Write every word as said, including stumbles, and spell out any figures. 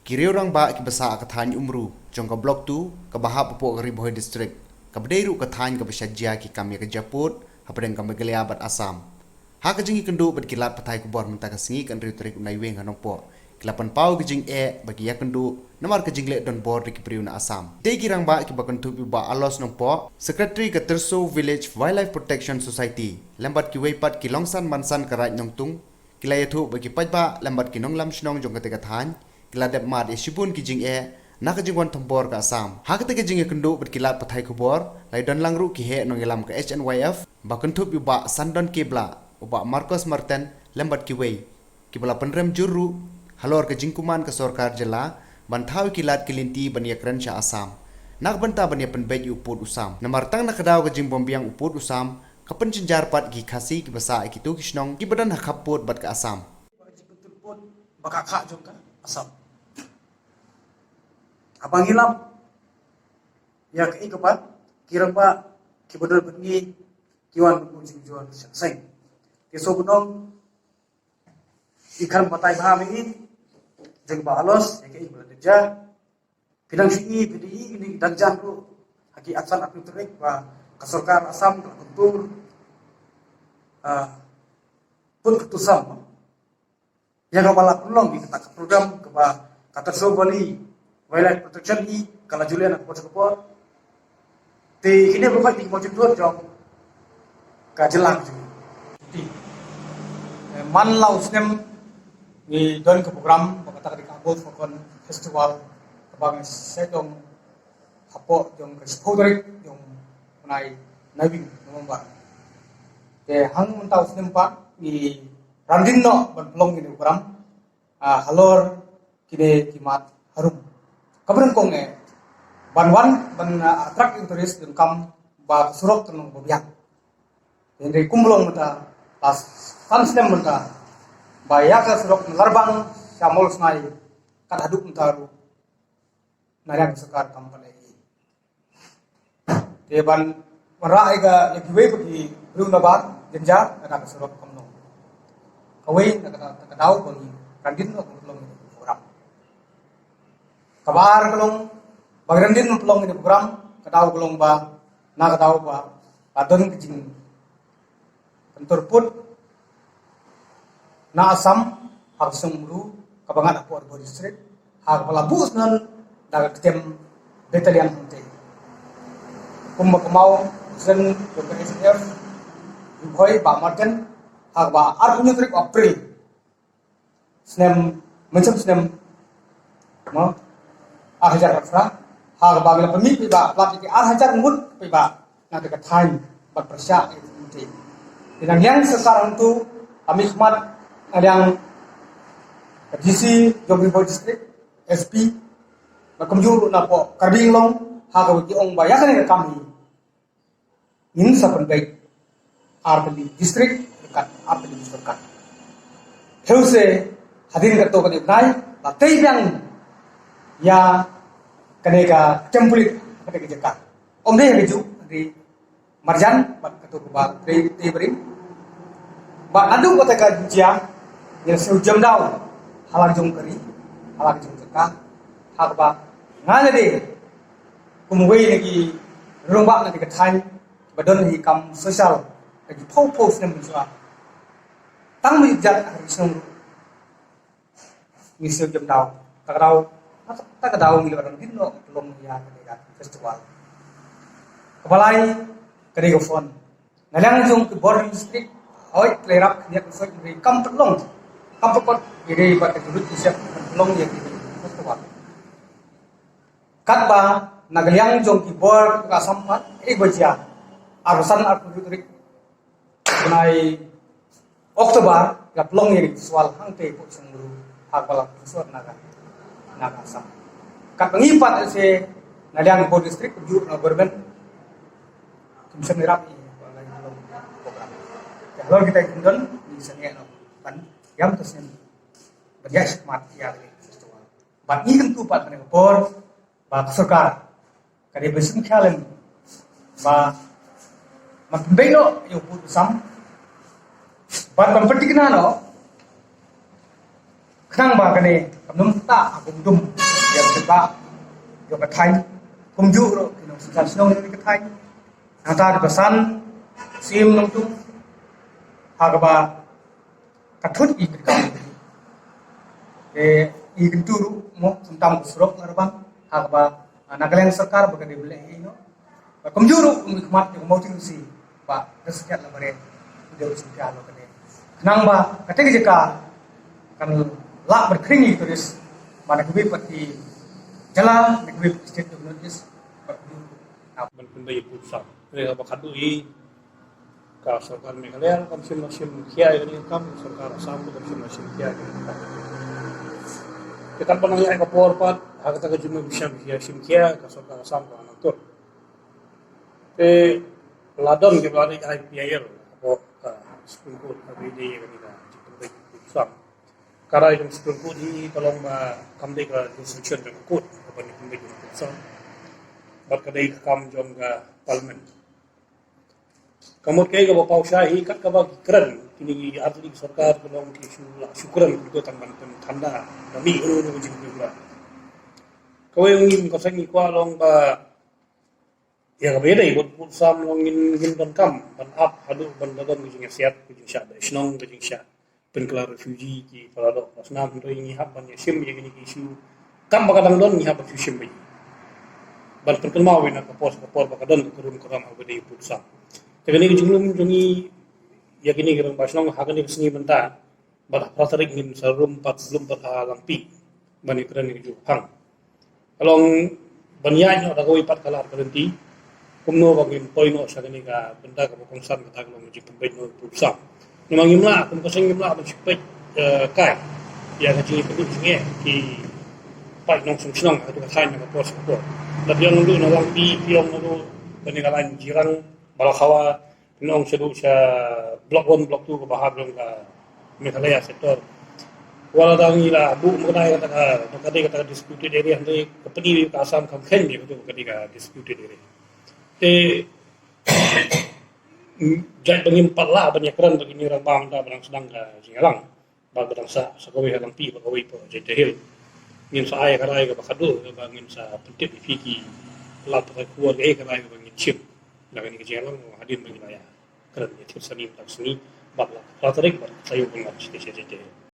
Ki riew rangbah kiba sah ha ka thaiñ Umru jong ka Block two kaba hap hapoh ka Ri Bhoi District, kaba dei ruh ka thaiñ kaba shah jia ki kam ïa ka jingpud hapdeng ka Meghalaya bad Assam. Ha ka jingïakynduh bad ki lad pathai khubor mynta ka sngi ka hynriew tarik u Naiwieng ha Nongpoh, ki la pynpaw ka jingeh ba ki ïakynduh namar ka jingleh donbor da ki briew na Assam. Te ki rangbah kiba kynthup ïa u Bah Alos Nongpoh, Secretary ka Tyrso Village Wildlife Protection Society, lem bad kiwei pat ki longsan mansan ka Raid Nongtung, ki la ïathuh ba ki paidbah lem bad ki nonglam shnong jong katei ka thaiñ ki la dep mad ïa shibun ki jingeh na ka jingwan thombor ka Assam. Ha katei ka jingïakynduh bad ki lad pathai khubor la ïadon lang ruh ki heh nongïalam ka H N Y F ba kynthup ïa u Bah Sandon Kebla, u Bah Marcos Marten lem bad kiwei, kiba la pynrem jur ruh halor ka jingkuman ka sorkar jylla ban thaw ïa ki lad ki lynti ban ïakren sha Assam na ka bynta ban ïapynbeit ïa u pud u sam. Namar tang na ka daw ka jingbymbiang u pud u sam ka pynjynjar pat ïa ki Khasi kiba sah ha kito ki shnong kiba don ha khappud bad ka Assam. Ba ka kha jong ka Assam. Haba ngi lap ïa kaei kaba ki rangbah kiba don bad ngi ki wan bad ka jingjur sha seng. Te sngewbha ban ong, i khlem batai bha ma i jong Bah Alos ïa kaei ba la dep jia. Phi dang shu i, phi dang i kine ki dang jan ruh ha ki arphew arphew tarik ba ka sorkar Assam ka la kyntur, ah, pud kyntur sam ïa kaba la pynlong ïa kata ka program kaba ka Tyrso Valley Wildlife Protection i ka la ju leh na ka por sha ka por. Te kine baroh ki mawjud jong ka jylla ka jong ngi. Eh, man la u snem ngi don ka program ba kata ka dei ka Abol Fakon Festival kaba ngi sa long hapoh jong ka shiphew tarik jong u bnai Naiwieng, November. Te hangta u snem pat ngi ran dien noh ban pynlong kine ki program, ah, halor kine ki mat harum. Kaba nyngkong eh ban wan ban, ah, attract interest donkam ba ka surok kan long ba biang. Hynrei kumba long mynta, la san snem mynta ba ïa ka surok na Larbang sha Mawlsnai kat haduh mynta ruh na liang ka sorkar kam pat leh ei. Te ban wanrah ïa ka, ïa kiwei pat ki briew nabar jynjar, ka da ka surok kam long. Kawei na ka da, ka daw ba ngi ran dien noh ban pynlong ïa ka program. Kaba ar ka long ba ngi ran dien ban pynlong ïa ka program, ka daw ka long ba na ka daw ba la don ka jing kyntur pud na Assam ha ka shnong Umru kaba ngat hapoh Ri Bhoi District, ha kaba la buh shnong da ka ktien battalion hangtei. Kumba kynmaw shnong jong ka H N Y F Ri Bhoi Bah Marten, ha kaba arphew hynñiew tarik April snem, mynshem snem, mo, ar hajar arphew phra, ha kaba ngi la pynmih paidbah, la ki ar hajar ngut paidbah na ka thaiñ ban pyrshah ïa ka community. Te na liang sorkar hangtu, ha khmat na liang ka D C jong Ri Bhoi District, S P, na kumjuh ruh na poh Karbi Anglong, ha kaba ki ong ba ïa kane ka kam hi ngin sa pynbeit arphew district ryngkat arphew district ryngkat. Hynrei hadien kato kane u bnai la tei biang ïa kane ka template, kane ka jaka. Ym dei ha kajuh, dei marjan bad kato kaba tei, tei barim. Bad naduh kata ka jia, ngi la siew jemdaw ha la ka jong ka ri, ha la ka jong ka jaka, ha kaba nga la dei kum uwei na ki rangbah na ka thaiñ ba don hi kam social ka jingphew phew snem mynshuwa. Tang mynjat ha ri shnong ruh ngi siew jemdaw. Ta ka daw, ta ka daw ngi la wan dien noh pynlong ïa kane ka festival. Kaba lai, ka dei ka fund. Na liang jong ki bor district, hooid, ki la ïarap khyndiat khynsoit, hynrei kam pynlong, kam pynlong, hynrei bad ka jingrit jingsiap pynlong ïa kane ka festival. Katba na ka liang jong ki bor ka Assam pat, eh, ba jia arphew san arphew hynriew tarik bnai October, la pynlong ïa ka festival hangtei hapoh Shnong Umru, ha kaba la pynsngew na ka, na ka Assam. Katba ngi pat, eh, na liang bor district, kumjuh na government, kim shym ïarap ïa ka, la pynlong program. Te halor kita ki kyndon, ngi sngewbha ban ïam ka snem ban ïa shikmat ïa ka festival. Bad ngi kyntu pat ha kane ka por ba ka sorkar ka dei ban shim khia lem ba ban pynbeit noh ïa u pud u sam bad ban pynthikna noh khnang ba kane ka Num ta akum dum ïa ka ba ïa ka thaiñ kumjuh ruh ki nongshong shnong ïa ka thaiñ. Nangta da ka san sim nongtum ha kaba ka thut i ka kam. Te i kyntu ruh mo khamtam ka surok la rabang ha kaba na ka liang sorkar ba ka dei ba leh ïa ino. Ba kumjuh ruh kum i khmat ïa ka Mawti Lusi ba da sejat la bare. Dei ba sejat la bare. Khnang ba kata ka jaka kan lah ba khring i tourist ba na ka wei pat ki jylla na ka wei pat ki state of North East. Ba kumjuh ruh ban pynbeit ïa pud sam. Te ba khadduh i ka sorkar Meghalaya kam shim la shim khia ïa kane ka kam, sorkar Assam kam shim la shim khia ïa kane ka kam. Te katba nang ïaid ka por pat ha kata ka jingmut shim khia shim khia ka sorkar Assam ka nang tur. Te la don kiba leit I P I L hapoh ka Supreme Court ha kaba ïadei ïa kane ka jingpynbeit pud sam. Ka rai jong Supreme Court hi ka long ba kam dei ka jurisdiction jong ka court kaba nang pynbeit pud sam. Bad ka dei ka kam jong ka Parliament. Ka mut kaei kaba paw shai hi kat kaba ki kren kine ki artylli ki sorkar ki long ki shu lah shu kren ki tang ban pynthanda da mih ruh ruh jingkyrkhu. Kawei ong ngim ka seng ngi kwah long ba ïa kaba ïadei bad pud sam long ngin ngin donkam ban ap haduh ban da don ka jingïasiat ka jingshah da shnong ka jingshah pynkylla refugee ki para doh para snam hynrei ngi hap ban ïashim ïa kine ki issue kam ba ka dang don ngi hap ban shu shim beit ban pynkynmaw ïa na ka por ka por ba ka don ka rum ka ram ha ba dei pud sam. Te kane ka jinglum jong ngi ïa kine ki rangbah shnong ha kane ka sngi mynta bad ha phra tarik ngin sa rum pat lum pat ha Langpih ban ïakren ïa ka juh phang. Ka long ban ïaid noh da kawei pat ka lad ka lynti kumno ba ngin poi noh sha kane ka bynta kaba kongsan kata ka long ka jingpynbeit noh pud sam. Namar ngim lah kum ka seng ngim lah ban shu peit kai ïa ka jingïakynduh jingeh ki paid nongshong shnong ha katu ka thaiñ na ka por sha ka por. Da phi ong naduh na Langpih phi ong naduh kane ka lain Jirang Balakhawa pynong shaduh sha block one block two kaba hap jong ka Meghalaya sector. Wat la dang ïa la buh mynta kata ka kata ka disputed area hynrei ka pynïaid ka Assam kam khein ïa katu ka disputed area. Te jait ba ngim pat lah ban ïakren ba kine rangbah mynta ba dang sdang ka jingïalang. Ba ka dang sah sa kawei ha Langpih ba kawei pa Jaintia Hills. Ngin sa ai ka rai kaba khadduh kaba ngin sa pyntip ïa phi ki lad pathai khubor kaei ka rai kaba ngin shim. La kane ka jingïalang hadien ba ngin ïa kren ïa thir sani mynta ka sngi bad la ka tarik bad ka taïew ba ngin sa ïa Jaintia Hills.